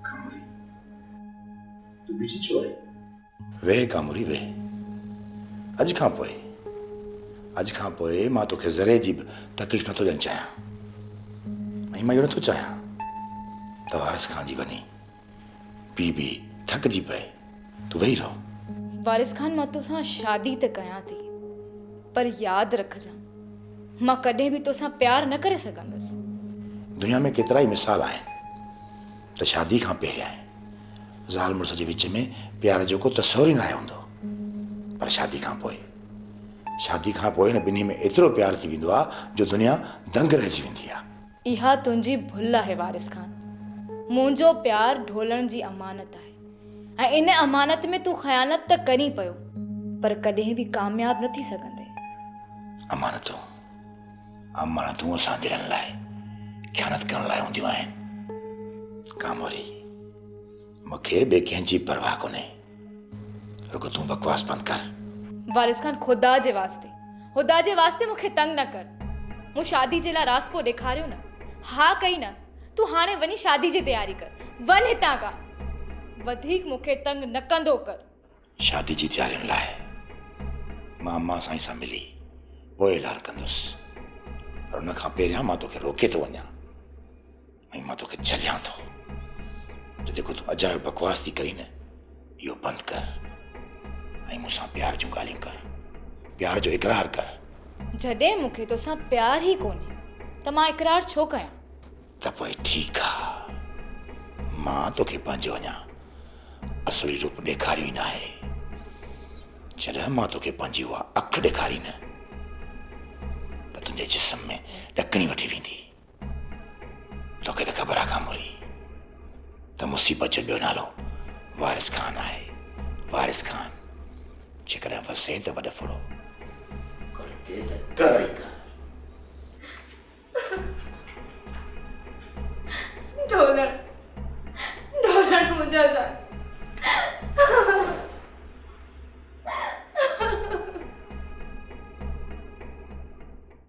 ڪاموري، تون بيٺي ڇو آهين؟ ويهه ڪاموري ويهه. اڄ کان پوء، اڄ کان پوء مان توکي ذري جي به تڪليف نٿو ڏيڻ چاهيان ۽ مان اهو نٿو چاهيان ته وارث خان جي وني بي بي ٿڪجي پئي. تون ويهي رهه. وارث خان مان توسان شادي ته ڪيان ٿي پر ياد رکجان مان ڪڏهن به توسان پيار نه ڪري سگهندس. دنيا ۾ ڪيترائي مثال آهن ته شادي کان پهريائين زال مڙس جي وچ ۾ پيار جو ڪو تصور ئي ناهي هوندو پر شادي کان پوء شادي کان پوء ان ٻنهي ۾ ايترو پيار ٿي ويندو آهي جو دنيا دنگ رهجي ويندي آهي. اها تنهنجي ڀل آهي وارث خان. منهنجو پيار ڍولڻ جي امانت آهي ۽ ان امانت ۾ تون خيانت ته ڪرين پيو پر ڪڏهن به ڪامياب نه ٿي سگهندين. امانتون امانتون اسان جهڙن لاء خيانت ڪرڻ لاء هونديون آهن. ڪاموري، مون کي ٻئي ڪنهن جي پرواهه ڪونهي. رڳو تون بڪواس بند ڪر. وارث خان خدا جي واسطي، خدا جي واسطي مون کي تنگ نه ڪر. مون شادي جي لاء راضپو ڏيکاريو نه، ها ڪئي نه، تون هاڻي وڃي شادي جي تياري ڪر. وڃ هتان کان. وڌيڪ مون کي تنگ نه ڪندو ڪر. شادي جي تيارين لاء مان امان سائين سان ملي پوء اعلان ڪندس پر ان کان پهريان مان توکي روڪي ٿو وڃان ۽ مان توکي جهليان ٿو ته جيڪو تون اجايو بڪواس ٿي ڪرين نه اهو بند ڪر ۽ مون سان پيار جون ڳالهيون ڪر پيار جو اقرار ڪر. جڏهن مون کي توسان پيار ئي ڪونهي ته مان اقرار ڇو ڪيان؟ ته پوء ٺيڪ آ، مان توکي پنهنجو اڃا اصلي روپ ڏيکاريو ئي ناهي. جڏهن مان توکي پنهنجي اها اک ڏيکاري نه ته تنهنجي جسم ۾ ڏڪڻي وٺي ويندي. توکي ته خبر آ ڪاموري ته مصيبت جو ٻيو نالو وارث خان آهي. وارث خان جيڪڏهن وسي ته وڏ ڦڙو، ڪڙڪي ته قهر ئي قهر. ڍولڻ ڍولڻ منهنجا جان